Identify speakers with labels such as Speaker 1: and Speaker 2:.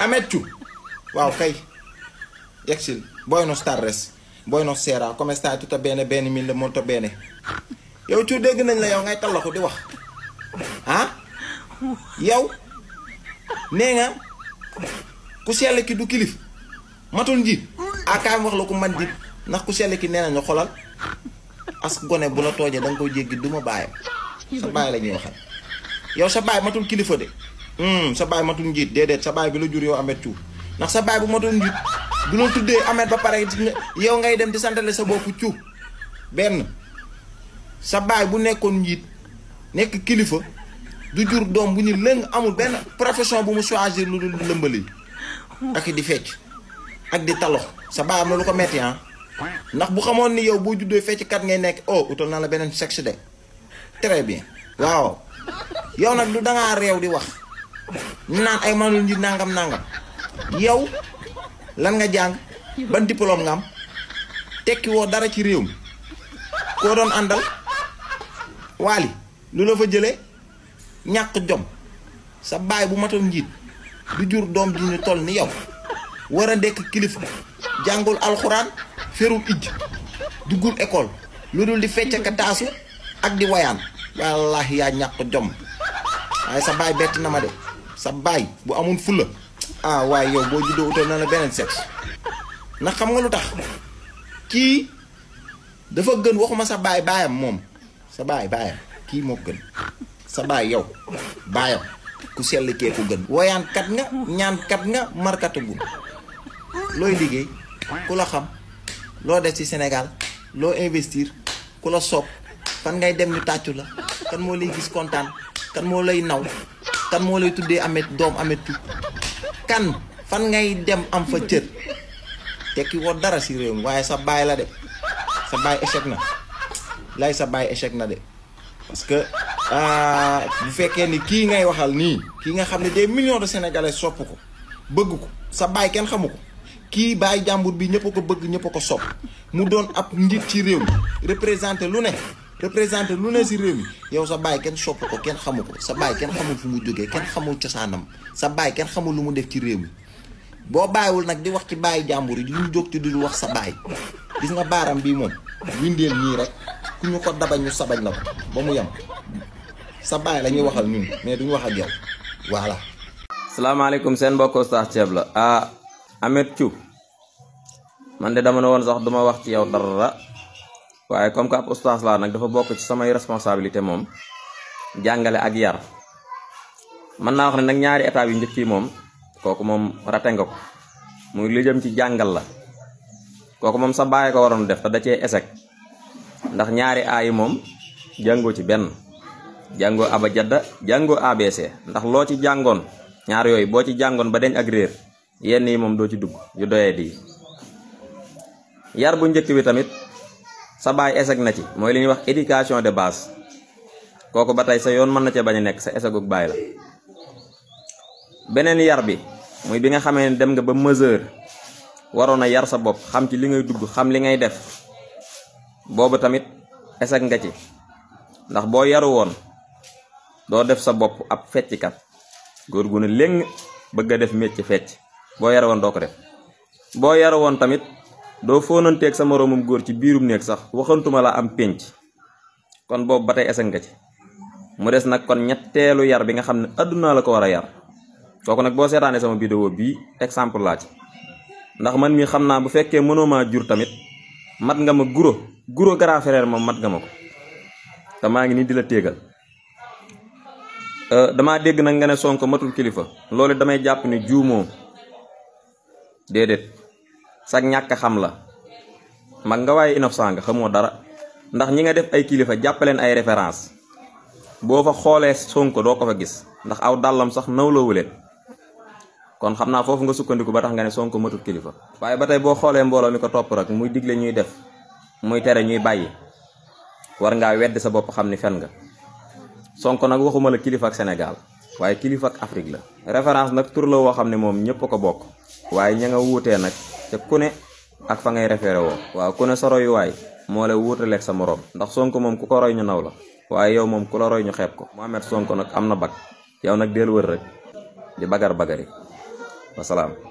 Speaker 1: Ametu waaw kay yegsil buenos tardes buonasera come stai tutto bene bene mille molto bene yow Thiou dégg nañ la yow ngay tallaxu di wax ah yow nee nga ku sell ki du kilif matul njiit akaam wax la ko man njiit ndax ku sell ki nee nañu xolal as gone bu la toojee da nga koy jéggi duma bàyyam sa bàyyi la ñuy waxal yow sa bàyyi matul kilifa de sa baay matul njiit déedéet sa baay bi la jur yow Ameth Thiou ndax sa baay bu matul njiit du la tuddee Ameth ba pare yow ngay dem di santale sa bopp Thiou benn sa baay bu nekkoon njiit nekk kilifa du jur doom bu ñu lëng amul benn profession bu mu choisir lu dul lëmbali ak di fecc ak di talox sa baay am na lu ko metti ndax bu xamoon ni yow boo juddoo fecc kat ngay nekk oh utal naa la beneen sexe de très bien waaw yow nag du dangaa réew di wax ñu naan ay manul njiit nangam yow lan nga jàng ban diplôme nga am tekki woo dara ci réew mi koo doon àndal waali lu la fa jëlee ñàkk jom sa baay bu matul njiit du jur doom ji ñu toll ni yow war a nekk kilifa jàngul alxuraan ferul ijj duggul école lu dul di fecc ka taasu ak di wayaan wallaahi yaa ñàkk jom waaye sa baay bett na ma de sa baay bu amul fulla waaye yow boo juddoo utal na la beneen sexe ndax xam nga lu tax kii dafa gën waxuma sa baay baayam moom sa baay baayam kii moo gën sa baay yow baayam ku sell kee ko gën woyaan kat nga ñaan kat nga markatagul looy liggéey ku la xam loo def ci Sénégal loo investir ku la sopp fan ngay dem ñu tàccu la kan moo lay gis kontaan kan moo lay naw kan moo lay tuddee Ameth doom Ameth Thiou kan fan ngay dem am fa cër tekki woo dara ci réew mi waaye sa baay la de sa baay échec na lay sa baay échec na de parce que bu fekkee ni kii ngay waxal nii kii nga xam ne des millions de sénégalais sopp ko bëgg ko sa baay kenn xamu ko kii baay jàmbur bi ñëpp ko bëgg ñëpp ko sopp mu doon ab njiit ci réew mi représenté lu ne ci réew mi yow sa baay kenn sopp ko kenn xamu ko sa baay kenn xamul fu mu jógee kenn xamul cosaanam sa baay kenn xamul lu mu def ci réew mi boo bàyyiwul nag di wax ci baay jàmbur yi ñu jóg ci di wax sa baay gis nga baaram bii moom windeel nii rek ku ñu ko dabañ ñu sabañ la ko ba mu yem sa baay la ñuy waxal ñun mais duñu wax ak yow voilà.
Speaker 2: salaamaaleykum seen mbokk Oustaz Thieb la Ameth Thiou man de dama ne woon sax duma wax ci yow dara waaye comme que ab oustaz laa nag dafa bokk ci samay responsabilité moom jàngale ak yar mën naa wax ne nag ñaari étapes yu njëkk yi moom kooku moom rate nga ko muy li jëm ci jàngal la kooku moom sa baay ko waroon def te da cee échec ndax ñaari A yi moom jàngoo ci benn jàngoo abajada jàngoo ABC ndax loo ci jàngoon ñaar yooyu boo ci jàngoon ba deñ ak réer yenn yi moom doo ci dugg yu doyee di yar bu njëkk bi tamit sa baay échec na ci mooy li ñuy wax éducation de base kooku ba tey sa yoon mën na cee bañ a nekk sa échecug baay la beneen yar bi muy bi nga xamee ne dem nga ba mesure waroon a yar sa bopp xam ci li ngay dugg xam li ngay def boobu tamit échec nga ci ndax boo yaru woon doo def sa bopp ab fecckat góor gu ne léng bëgg a def métier fecc boo yaru woon doo ko def boo yaru woon tamit doo fóonanteeg sa moroomum góor ci biirum néeg sax waxantuma la am pénc kon boobu ba tey échec nga ci mu des nag kon ñetteelu yar bi nga xam ne àdduna la ko war a yar kooku nag boo seetaanee sama vidéo bii exemple laa ci ndax man mi xam naa bu fekkee mënoo maa jur tamit mat nga ma guro grand frère moom mat nga ma ko te maa ngi nii di la téegal damaa dégg nag nga ne Sonko matul kilifa loolu damay jàpp ni juumoo déedéet sag ñàkk xam la mag nga waaye innocent nga xamoo dara ndax ñi nga def ay kilifa jàppaleen ay référence boo fa xoolee Sonko doo ko fa gis ndax aw dàllam sax nawloowu leen kon xam naa foofu nga sukkandiku ba tax nga ne Sonko matul kilifa waaye ba tey boo xoolee mbooloo mi ko topp rek muy digle ñuy def muy tere ñuy bàyyi war ngaa weddi sa bopp xam ni fen nga Sonko nag waxuma la kilifa ak Sénégal waaye kilifa ak Afrique la référence nag tur la woo xam ne moom ñëpp a ko bokk waaye ña nga wuutee nag te ku ne ak fa ngay référé woo waaw ku ne sa royuwaay moo lay wuutaleeg sa moroom ndax Sonko moom ku ko roy ñu naw la waaye yow moom ku la roy ñu xeeb ko Mohamed Sonko nag am na bag yow nag del wër rek di bagar bagari wasalaam.